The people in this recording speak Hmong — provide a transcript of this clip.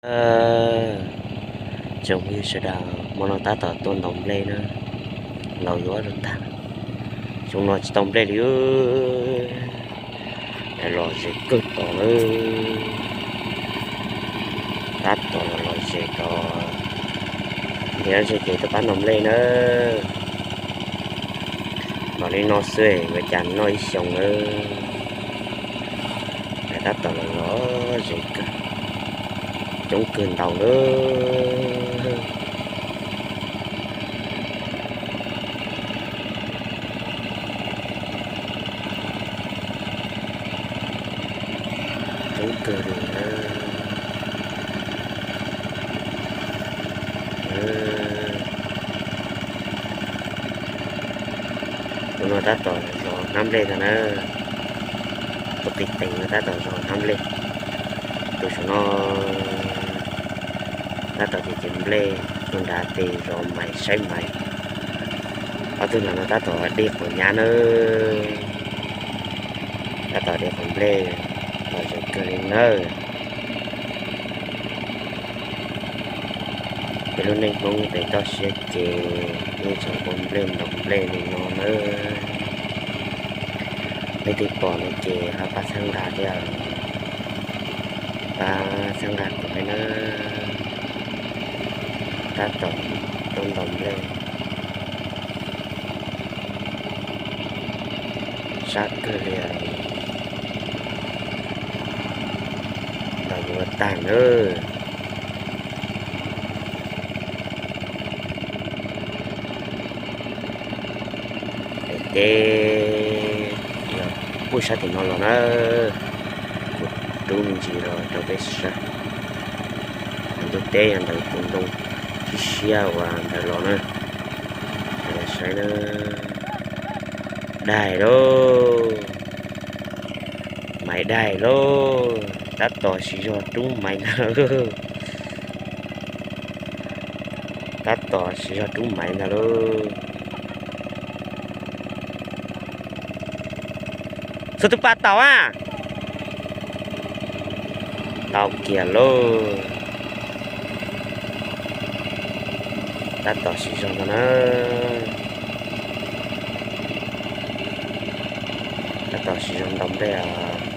Tsoom phooj ywg sawv daws, hmo no tab tom tuaj ntaus nplej na, ntaus yuav rau tag, xyoo no tsis tau nplej li, los zes kawg tod na, tab tom los los zes tod, ntiav zes ces tuaj pab ntaus nplej na. Ntaus li no xwb yuav cas noj ib xyoos na. Tab tom los los zes kawg, coob kawg ntaus na. Coob kawg li na. Tus no tab tom zov hnab nplej ntag na. Tus qis tees no tab tom zov hnab nplej. Tus saum no tab tom cev cev nplej, tus nrad ces zov maiv saib maiv. Ob tug nrad no tab tom de quav nyab na. Tab tom de quav nplej, los zes kawg li nawb. Peb lub neej Hmoob pem toj siab ces yeej tseem ua nplej ntaus nplej li no nawb. Leej twg pom no ces ho pab txhawb nqa thiab, pab txhawb nqa kuv thiab na. Tab tom tuaj ntaus nplej, sab kawg li, ntaus yuav tag nawb. Ces yog pub sab tim no los na, kuv rub me ntsis los rau peb saib. Ntuj teb yog ntawm tus ntoo siab siab uas ntawd los na, saib na. Daig lauj, maiv daig lauj, tab tom siv zog rub maiv ntag lauj. Tab tom siv zog rub maiv ntag lauj. Txhua tus pab tau a. Tau kiag lauj. Tab tom siv zog ntag na. Tab tom siv zog ntaus nplej os.